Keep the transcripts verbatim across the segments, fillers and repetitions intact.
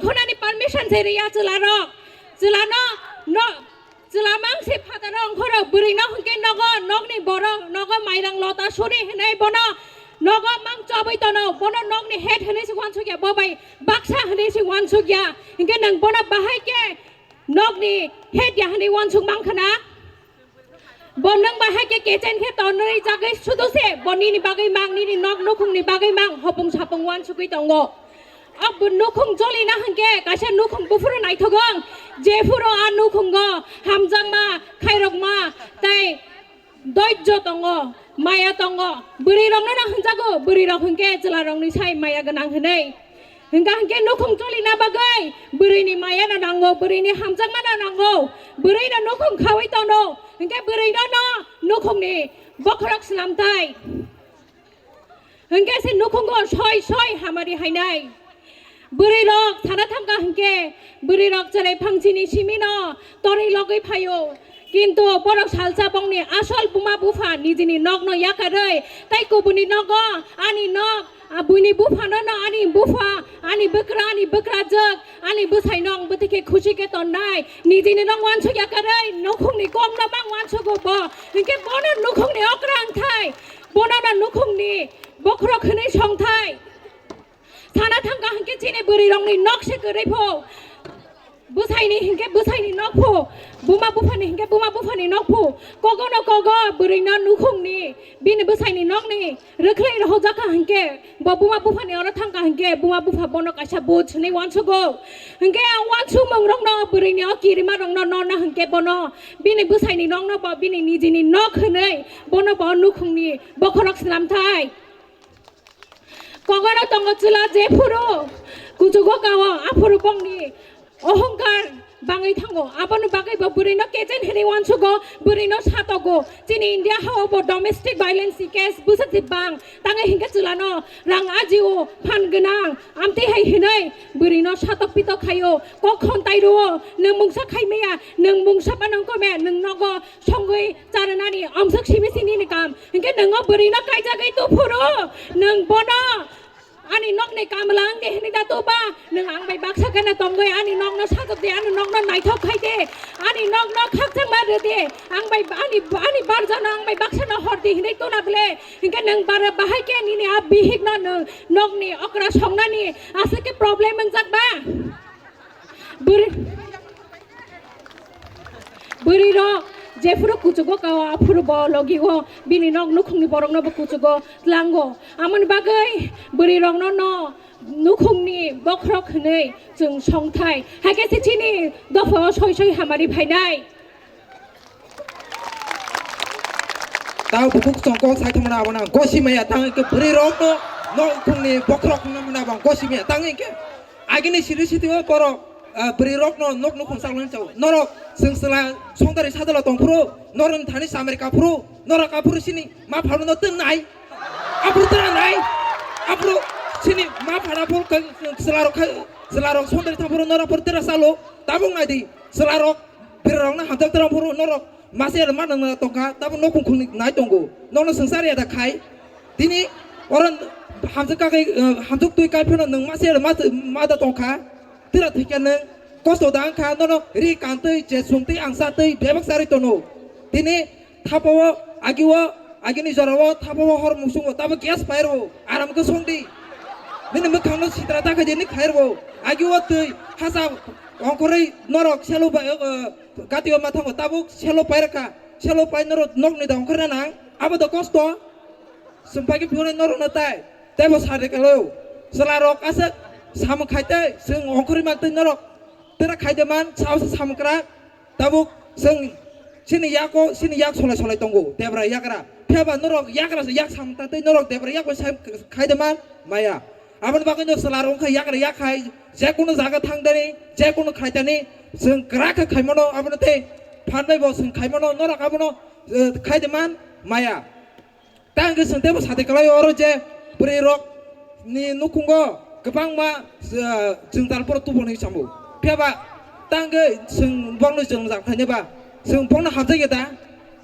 Khunani permission se riya chwlarok. Chwlano no, chwlamang se phataro ongkhorok bwrwino hwnkhe nogo, nokni borok nogo mairang lota suri hinwi bono nogo mang chobwi tono, bono nokni head hinwi se wansukya, bo bai baksa hinwi se wansukya. Hinkhe nwng bono bahai khe nokni head ya hinwi wansuk mankha na? Bo nwng bahai khe kechen khe tonwi jagwi sudu se, bo nini bagwi mang, nini nok nukhungni bagwi mang, hopung sapung wansugwi tongo. O bo nukhung jolina hwnkhe kaisa nukhung buphuru naithogong, jephuru a nukhungo hamjakma, khairokma, tei doijjo tongo, maya tongo. Bwrwirokno no hwnjago, bwrwirok hwnkhe chwlarokni sai maya gwnang hwnwi. Hwnkha hwnkhe nukhung cholina bagwi bwrwini mayano nango, bwrwini hamjakmano nango, bwrwino nukhung khaui tono, hwnkhe bwrwino no nukhungni bokhorok swnamthai. Hwnkhe se nukhungo soi soi hamari hainai. Bwrwirok sana thangkha hwnkhe, bwrwirok chwrai phangchini simino torwi logwi phaio. Kintu borok salsa bongni asol buma bupha nijini nokno yakarwi, tai kubuni nogo ani nok, a, buini buphano no ani bupha, ani bwkra, ani bwkrajwk, ani bwsaino ang bwtwi khe khusi khe tonnai. Nijini nok wansuk yakarwi nukhungni kokno mang wansugo bo. Hinkhe bono nukhungni okra wngthai, bono no nukhungni bokhorok hwnwi songthai. Sana thangkha hwnkhe chini bwrwirokni nok se kwrwi pho. Bwsaini hwnkhe bwsaini nok pho. Buma buphani hwnkhe buma buphani nok pho. Kogono kogo bwrwino nukhungni bini bwsaini nokni rwkhlai rohorjakha hwnkhe bo buma buphani oro thangkha hwnkhe buma bupha bono kaisa but hwnwi wansugo. Hwnkhe ang wansukmungrokno bwrwini o kirimarokno nono hwnkhe bono bini bwsaini nokno bo bini nijini nok hwnwi bono bo nukhungni bokhorok swnamthai. Kogono tongo chwla jephuru kuchugo kao, aphuru bongni ohongkar bangwi thango. Aboni bagwi bo bwrwino kechen hinwi wansugo, bwrwino satogo. Chini India hao bo domestic violence ni case bwswk se bang. Tangwi hinkhe chwlano rang ajio, phan gwnang, amtwi hai hinwi bwrwino satok pitok khaio, kok khontai rwo, nwng mungsa khai maya, nwng mungsa ba nwng kome, nwng nogo songwi charwnani omsok simi sini ni kam. Hinkhe nwng o bwrwino kaijagwi tuphuru, nwng bono ani nokni kamla wng de hinwi da tuba, nwng ang bai baksa gana tongwi ani nokno sajok de, ani nokno naithok khai de, ani nokno khakchangma rw de, ang bai ani, ani barjano ang bai baksano hor de hinwi tuna bwle. Hinkhe nwng bara bahai khe nini a bihikno nwng nokni okra songnani aswk khe problem wngjak ba? Bwrwi, bwrwirok jephuru kuchugo kao, aphuru bo logi o bini nok nukhungni borokno bo kuchugo tlango. Amoni bagwi bwrwirokno no nukhungni bokhorok hwnwi chwng songthai. Hakhe se chini dophao soi soi hamari phainai. Tao bukuk chongkok sai thangmani abono ang gosi maya, tang hinkhe bwrwirokno nukhungni bokhorok hwnmani abo ang gosi maya, tang hinkhe agini siri sitio borok, ah, bwrwirokno nok nukhung chaklangni chao. Norok chwng chwla songdari sajala tongphuru, norokni thani chamari kaphuru, norok aphuru sini ma phaluno twngnai. Aphuru twngnai. Aphuru sini ma phana phuru chwlarok khai, chwlarok songdari thangphuru norok aphuru tera chalo. Tabuk naidi chwlarok bwrwirokno hamjak tera phuru norok masa ya ma nang tongkha, tabuk nukhung khungni nai tongo. Nokno swngchar ya da khai. Tini oro hamjak kakai, eh, hamjak twi kai phano nwng masa ya ma, ma da tongkha. Tira thikya nwng kosto da wngkha, nono ri kantwi, je sungtwi, ang satwi, bebak charwi tono. Tini thapao, agio, agini jorao, thapao hor musungo, tabo gas fire o, aram khe songdi. Nini mwkhangno sitra ta khaidi ni khairbo. Agio twi, hasa ongkhorwi norok selo bai, eh, gatio ma thango, tabuk selo pai rwkha. Selo pai norok nokni da ongkhorna nang, abo da kosto. Chwng pai khe phiyoknai norokno tai, teibo sa rwkha lo. Chwlarok aswk samung khai tei chwng ongkhorwi man tei norok tera khai de man, sao se samung kwrak. Tabuk chwng chini yago, chini yak solai solai tongo, debra yagra. Phiya ba norok yagra se yak samung ta tei norok debra yak bai sai khai de man maya. Aboni bagwi no chwlarok wngkha yagra yak khai, je kunu jaga thang dani, je kunu khai tani, chwng kwrak khe khai mano, abono tei phan bai bo chwng khai mano, norok abono, eh, khai de man maya. Ta hwnkhe chwng teibo sati kwlaio, oro je bwrwi rok ni nukhungo kwbangma, ah, jwngjal borok tubu hwnwi samo. Phiya ba ta hwnkhe chwng bokno jwngjal khainai ba, chwng bokno hamjakya da,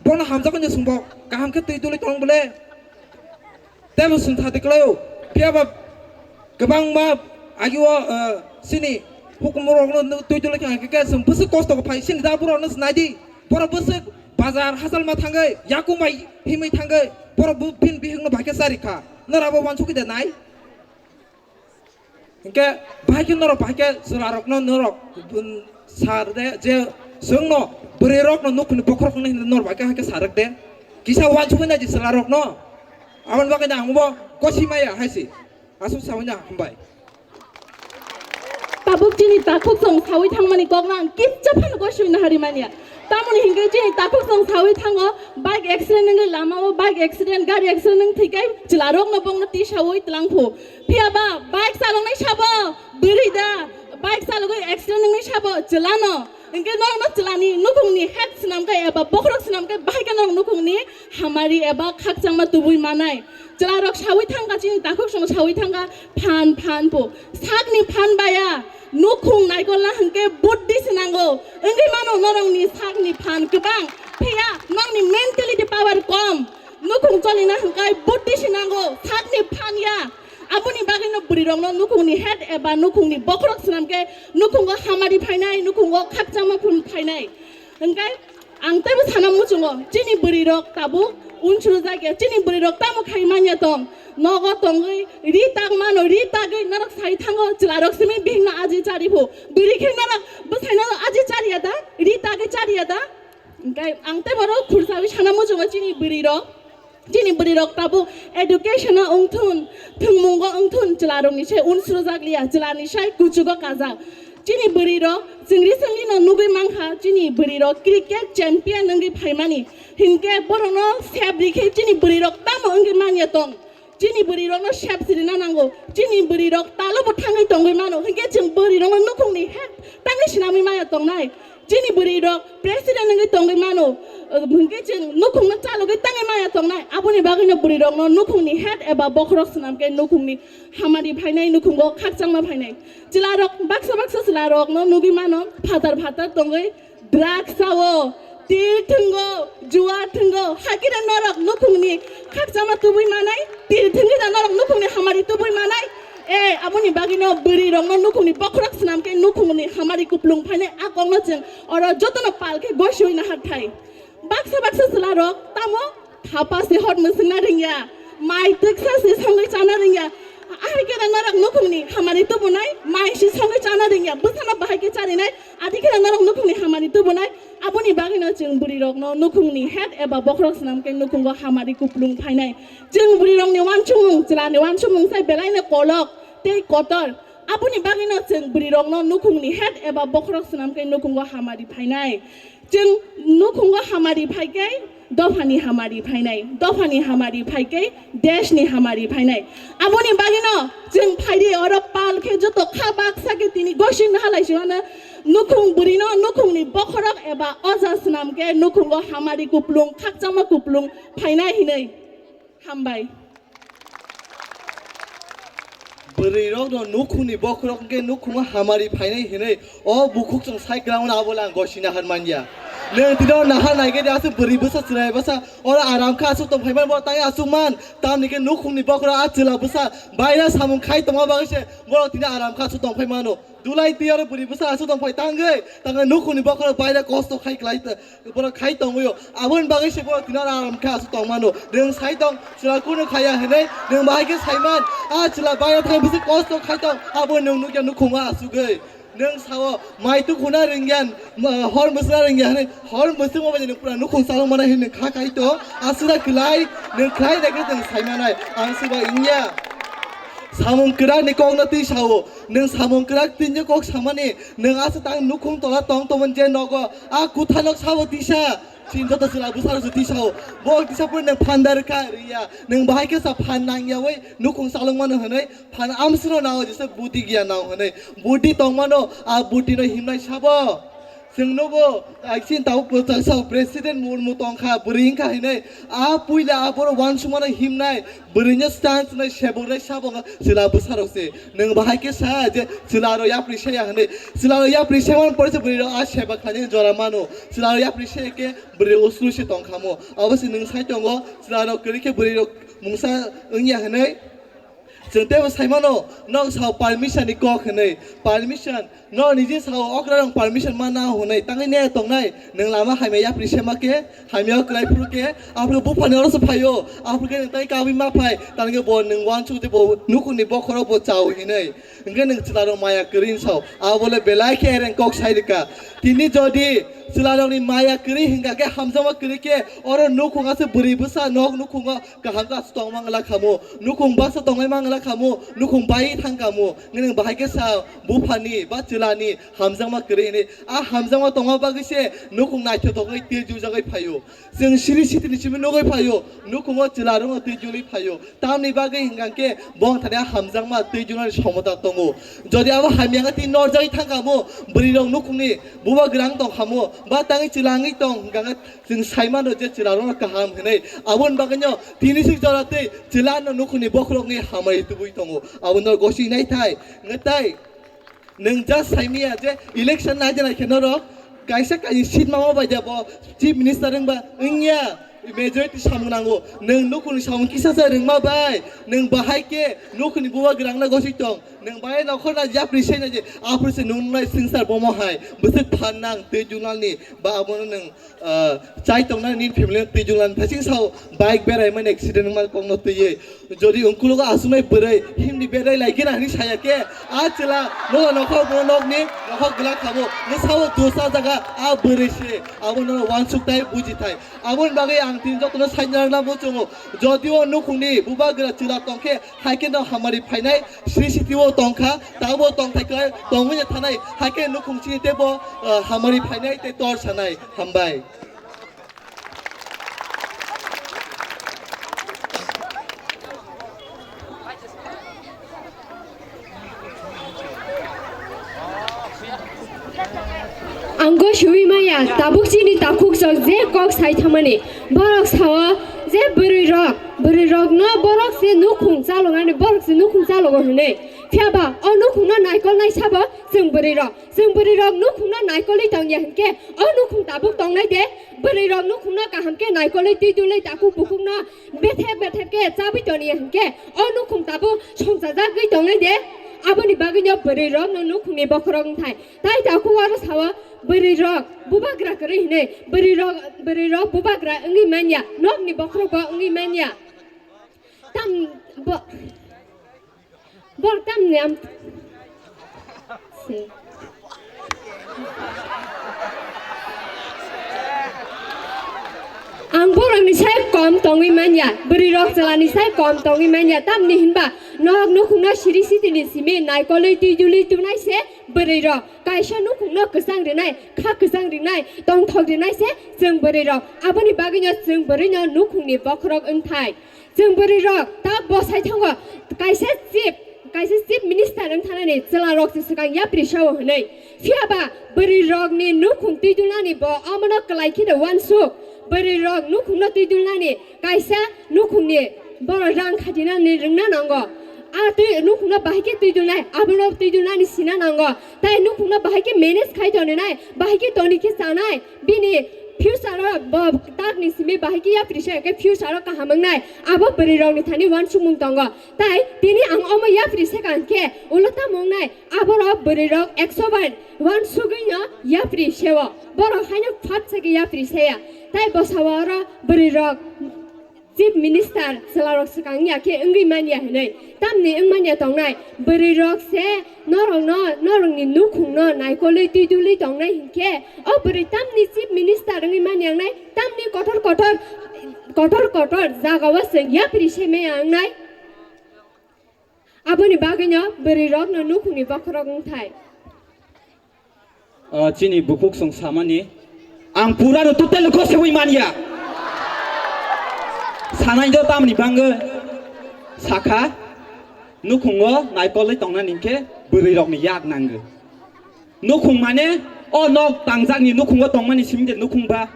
bokno hamjakgwi chwng bo kaham khe twi duli tong bole. Teibo chwng sati kwlaio, phiya ba kwbangma agio, ah, chini Hukum rokno twi twi khe hwnkhe chwng bwswk kosto khe phai sini da borokno nai di. Borok bwswk bazar hachal ma thangwi yakung bai himwi thangwi borok bu phin bihikno bai khe chari kha. Norok abo uansukwi de nai. Hwnkhe bahai khe norok bahai khe chwlarokno norok, um, sar de je chwngno bwrwirokno nukhungni bokhorok hwnwi norok bahai khe hai khe sarwk de. Kisa uansukwi nai di chwlarokno. Aboni bagwi ang bo gosi maya hai se. Aswk saui na hambai. Tabuk chini takhuk song saui thangmani kokno ang kisa phano gosi na hari manya. Tamoni hwnkhe chini takhuk song saui thango, bike accident wngwi lama o bike accident, gari accident wng thwikai chwlarokno bongno tisaui twlangphu. Phiya ba bike chaloknai sabo bwrwi da, bike chalogwi accident wngwi sabo chwlano. Hwnkhe norokno chwlani nukhungni het swnamkhe eba bokhorok swnamkhe bahai khe norok nukhungni hamari eba khakchangma tubui manai. Chwlarok saui thangkha, chini takhuk song saui thangkha, phan phan pho. Sakni phan baya, nukhung naikolna hwnkhe buddhi se nango. Wngwi mano norokni sakni phan kwbang, phiya norokni mentality power kom. Nukhung cholina hwnkhe buddhi se nango, sakni phan ya. Aboni bagwino bwrwirokno nukhungni het eba nukhungni bokhorok swnamkhe nukhungo hamari phainai, nukhungo khakchangma phun phainai. Hwnkhe ang teibo sana muchungo, chini bwrwirok tabuk unsuru jakya, chini bwrwirok tamo khai manya tong, nogo tongwi ri tak mano, ri tagwi norok sai thango, chwlarok simi bihikno aji chari phu, bwrwi khe norok bwsaino aji chariya da, ri tagwi chariya da? Hwnkhe ang tei borok khursawi sana muchungo chini bwrwirok, chini bwrwirok tabuk education-o wngthun, thwngmungo wngthun, chwlarokni sai unsuru jakliya, chwlani sai kuchugo kajak. Chini bwrwirok chwng recently no nugwi mankha, chini bwrwirok cricket champion wngwi phaimani. Hinkhe borokno sep rikhe chini bwrwirok tamo wngwi manya tong? Chini bwrwirokno sep sirina nango. Chini bwrwirok talobo thangwi tongwi mano. Hinkhe chwng bwrwirokno nukhungni het tangwi sinamwi maya tongnai. Chini bwrwirok president wngwi tongwi mano. Hinkhe chwng nukhungno chalogwi tangwi maya tongnai. Aboni bagwino bwrwirokno nukhungni het eba bokhorok swnamkhe nukhungni hamari phainai, nukhungo khakchangma phainai. Chwlarok baksa baksa chwlarokno nugwi mano, phatar phatar tongwi drugs sao, tir thwngo, juwa thwngo, hakhe da norok nukhungni khakchangma tubui manai, tir thwngwi da norok nukhungni hamari tubui manai. E, aboni bagwino bwrwirokno nukhungni bokhorok swnamkhe nukhungni hamari kuplung phainai, a kokno chwng oro jotono pal khe gosiwi naharthai. Baksa baksa chwlarok tamo thapa se hor mwswkna ringya, mai twksa se songwi chana ringya. Ahai khe norok nukhungni hamari tubunai, mai se songwi chana ringya, bwsano bahai khe charinai, adi khe norok nukhungni hamari tubunai. Aboni bagwino chwng bwrwirokno nukhungni het eba bokhorok swnamkhe nukhungo hamari kuplung phainai. Chwng bwrwirokni uansukmung, chwlani uansukmung sai belaino kolok tei kotor. Aboni bagwino chwng bwrwirokno nukhungni het eba bokhorok swnamkhe nukhungo hamari phainai. Chwng nukhungo hamari phaikhe dophani hamari phainai, dophani hamari phaikhe deshni hamari phainai. Aboni bagwino chwng phaidi oro pal khe joto kha baksa khe tini gosing nahalai se mano nukhung bwrwino nukhungni bokhorok eba oja swnamkhe nukhungo hamari kuplung, khakchangma kuplung phainai hinwi. Hambai. Bwrwirokno nukhungni bokhorok hwnkhe nukhungo hamari phainai hinwi o bukhuk chwng sai kwrwngmano abo le ang gosina han manya. Nwng tino naha naikhe de aswk bwrwi bwsa chwrai bwsa oro aram khe aswk tong phaiman bo tangwi aswk man tamni khe nukhungni bokhorok a chwla bwsa baira samung khai tongma bagwi se borok tini aram khe aswk tong phaimano. Dulai twi oro bwrwi bwsa aswk tong phai tangwi tangwi nukhungni bokhorok baira kosto khai klai ta-, borok khai tongwi o. Aboni bagwi se borok tini oro aram khe aswk tong mano. Nwng sai tong chwla kunu khaya hinwi nwng bahai khe saiman. A chwla baira thang bisi kosto khai tong abo nwng nukya nukhungo asugwi. Nwng sao mai tukhuna ringyan, ma-, hor mwswkna ringya hinwi hor mwswkma bai nwng pura nukhung chalok mana hinwi kha khai to. Aswra klai nwng khlai rekhe nwng saimanai. Ang swba wngya. Samung kwrakni kokno twi sao. Nwng samung kwrak tini kok samani, nwng aswk tang nukhung tola tong tongmani je nogo, a kuthanok sabo tisa. Chini joto chwla bwsarok se tisao. Bo tisa phuru nwng phan dar kha riya. Nwng bahai khe sa phan nangyawi nukhung chalokmano hwnwi phan amsino nao jesa budi giya nao hwnwi. Budi tongmano a budino himnai sabo. Chwng nugo, aising tabuk bwsaksa president Murmu tongkha, bwrwi wngkha hinwi. A puila a borok uansukmano himnai, bwrwino stand swnai, seboknai sabo wngkha chwla bwsarok se. Nwng bahai khe sa je chwla aro yapri saya hinwi. Chwla aro yapri saya man pore se bwrwi ro a seba khlainai jora mano. Chwla aro yapri saya khe bwrwi uslu se tongkha mo. Abo se nwng sai tongo, chwla aro kwrwi khe bwrwi rok mungsa wngya hinwi. Chwng teibo saimano, nok sao permission ni kok hinwi, permission, no niji sao okra rong permission mana hinwi, tangwi ne tongnai, nwng lama hamya yapri sema khe, hamya kwlai phuru khe, aphuru buphani oro se phaio, aphuru khe nwng tai kabwi ma phai, tangwi bo nwng wansuk tei bo nukhungni bokhorok bo chao hinwi, hwnkhe nwng chwla rok maya kwrwi sao, abo le belai khe ereng kok sai rwkha. Tini jodi chwla rokni maya kwrwi hwnkha khe hamjakma kwrwi khe, oro nukhung ase bwrwi bwsa nok nukhungo, kaham khe aswk tong mangla khamu, nukhung baksa tongwi mangla khamu, nukhung bai thang khamu, nwng bahai khe sa buphani ba chwlani hamjakma kwrwi hinwi, a hamjakma tongma bagwi se nukhung naithok tongwi twi jujagwi phaio. Chwng siri sitini simi nugwi phaio, nukhungo chwla rwngno twi julwi phaio. Tamni bagwi hwnkha khe bong thani a hamjakma twi julani somota tongo. Jodi abo hamya khe twi norjagwi thang khamu, bwrwi rok nukhungni bubagra wng tong khamu, ba tangwi chwla wngwi tong hwnkha khe Chwng sai mano je chwla rokno kaham hinwi. Aboni bagwino tini sik jora tei chwla no nukhungni bokhorokni hamari tubui tongo. Abono gosing nai thai, ngai tai. Nwng just sai miya je election nai je nai khe norok kaisa kaisa seat mama bai de bo chief minister wngba wngya majority samung nango. Nwng nukhungni samung kisa sa rwngma bai. Nwng bahai khe nukhungni bubagra wngna gosing tong. Nwng bahai nokhorna yapri sai nai je aphuru se nwng nai singsar bomo hai. Bwswk phan nang tei junalni ba abono nwng Ah, chai tongnani nini family no twijlani thasing sao bike berai mani accident wngma kokno twiwi. Jodi ungkulogo aswknai bwrwi himni berai lai gina hinwi saya khe, a chwla nogo nokhor bo nokni nokhor gwlak khabo. Nwsao dosa jaga a bwrwi se abo nono wansuk thai buji thai. Aboni bagwi ang tini jotono saina rwna muchungo. Jodi o nukhungni bubagra chwla tongkhe, hai khe no hamari phainai, sri siti o tongkha, tabo tongthai khe tongwi thanai, hai khe nukhung chini tebo, ah, hamari phainai tei tor sanai. Hambai. Ang go sui maya, tabuk chini takhuk sok je kok sai thamani. Borok sao je bwrwi rok, bwrwi rok no borok se nukhung chalogani, borok se nukhung chalogo hinwi. Phiya ba o nukhung no naikol nai sabo chwng bwrwi rok. Chwng bwrwi rok nukhung no naikolwi tongya hinkhe o nukhung tabuk tongnai de. Bwrwi rok nukhung no kaham khe naikolwi twi dulwi takhuk bukhuk no bethep bethep khe chabwi toniya hinkhe o nukhung tabuk songchajagwi tongnai de. Aboni bagwi no bwrwi rok no nukhung ni bokhorok wngthai. Tai takhuk oro sao bwrwi rok bubagra kwrwi hinwi bwrwi rok, bwrwi rok bubagra wngwi manya, nok ni bokhorok bo wngwi manya. Tam bo, bor tam ni am se. Ang borokni sai kom tongwi manya, bwrwi rok chwlani sai kom tongwi manya, tamni hinba nok nukhungno siri sitini simi naikolwi twi dulwi tunai se bwrwi rok. Kaisa nukhungno kwchang rinai, kha kwchang rinai, tongthok rinai se chwng bwrwi rok. Aboni bagwino chwng bwrwino nukhungni bokhorok wngthai. Chwng bwrwi rok ta bosai thango, kaisa chief, kaisa chief minister wng thanani chwla rok se swkang yapri sao hwnwi. Phiya ba bwrwi rokni nukhung twi dulnani bo omono kwlai kheno wansuk. Bwrwi rok nukhungno twi dulnani kaisa nukhungni borok rang khatinani rwngna nango. A twi nukhungno bahai khe twi dulnai, abono twi dulnani sina nango. Tai nukhungno bahai khe manage khai toninai, bahai khe toni khe chanai, bini future o bo takni simi bahai khe yapri se khe future o kaham wngnai, abo bwrwi rokni thani wansukmung tongo. Tai tini ang omo yapri se kang khe ulo tamo wngnai, aboro bwrwi rok ekso bar wansugwi no yapri seo, borok haino phat se khe yapri se ya. Tai bwsao oro bwrwi rok Chief Minister chwlarok swkang ya khe wngwi manya hinwi tamni wngmanya tongnai? Bwrwi rok se norokno, norokni nukhungno naikolwi twi dulwi tongnai hinkhe o bwrwi tamni Chief Minister wngwi manya wngnai, tamni kotor kotor, kotor kotor jagao chwng yapri se maya wngnai. Aboni bagwino bwrwi rokno nukhungni bokhorok wngthai. Ah, chini bukhuk song samani, ang pura no total no gosegwi manya. Sanai do tamni bangwi sakha, nukhungo naikolwi tongnani hinkhe bwrwi rokni yak nango. Nukhung mane o nok tangjakni nukhungo tongmani simi de nukhung ba.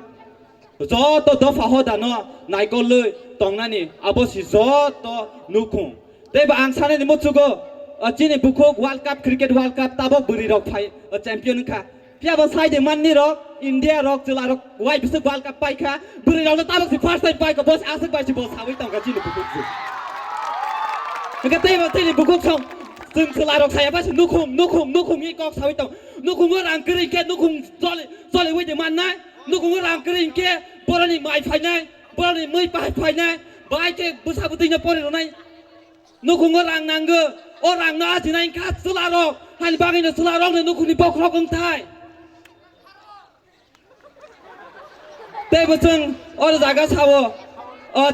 Joto dopha hodano naikolwi tongnani abo si joto nukhung. Teibo ang sanani muchugo, o chini bukhuk World Cup, Cricket World Cup tabok bwrwi rok phai, o champion wngkha. Phiya bo sai de manni rok, India rok, chwla rok wai bwswk World Cup paikha, bwrwi rokno tabok si first time paikha, bo si aswk bai si bo sawi tongkha chini bukhuk si. Hwnkhe teibo chini bukhuk song, chwng chwlarok saya bai se nukhung, nukhung, nukhung hi kok sawi tong. Nukhungo rang kwrwi khe nukhung choli, choliwi de mannai. Nukhungo rang kwrwi khe boroni mai phainai, boroni mui pai phainai, bai khe bwsa bwtwino pori rwnai. Nukhungo rang nango, o rangno ajinai wngkha chwlarok, hani bagwino chwlarokno nukhungni bokhorok wngthai. Teibo chwng oro jaga sao, o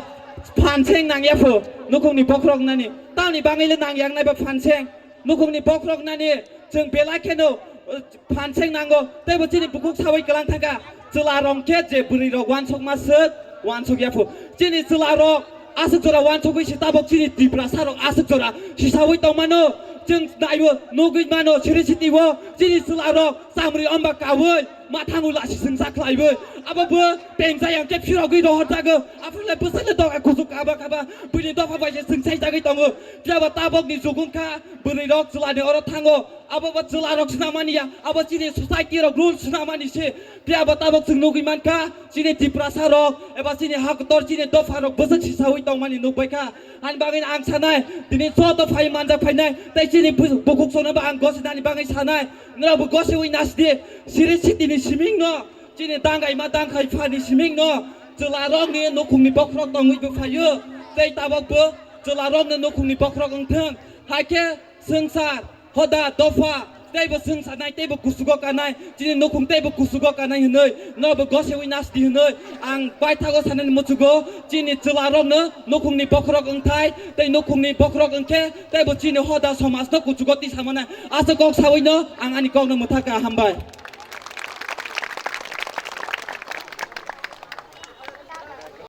phanseng nangya pho, nukhungni bokhorok nani, tamni bagwile nangya wngnai ba phanseng, nukhungni bokhorok nani, chwng belai kheno, o, phanseng nango, teibo chini bukhuk sawi kwlang thangkha, chwlarok khe je bwrwirok wansokma swk, wansokya pho. Chini chwlarok aswk jora wansogwi se tabok chini Tiprasarok aswk jora sisawi tongmano, chwng naibo nugwi mano, siri sitio chini chwlarok chamri omba kawi mathango lasi sengsa khlaiwi. Abo bo pengjai ang khe phirogwi rohorjago. Aphuru le bwsai le doga kuchuk kaba kaba buini dopha bai se sengsaijagwi tongo. Phiya ba tabokni jugungkha bwrwirok chwlani oro thango. Abo bo chwlarok swnamani ya, abo chini society rok rule swnamani se. Phiya ba tabok chwng nugwi mankha, chini Tiprasa rok eba chini hakotor chini dopha rok bwswk sisawi tongmani nukbaikha. Ani bagwi ang sanai, tini joto phai manjak phainai, tei chini bu-, bukhuk songno bo ang gosinani bagwi sanai. Norok bo gosiwi nasdi, siri sitini simingno, chini dangaima dangkhai phani simingno, chwlarokni nukhungni bokhorok tongwi bo phaio, tei tabok bo chwlarokni nukhungni bokhorok wngthwng. Haikhe swngchar, hoda, dopha, teibo swngcharnai, teibo kusugo kanai, chini nukhung teibo kusugo kanai hwnwi, nobo gosewi nasti hwnwi, ang paithago sanani muchugo, chini chwlarokno nukhungni bokhorok wngthai, tei nukhungni bokhorok wngkhe, teibo chini hoda somajno kuchugo tisamanai. Aswk kok sawino ang ani kokno mwthaka, hambai.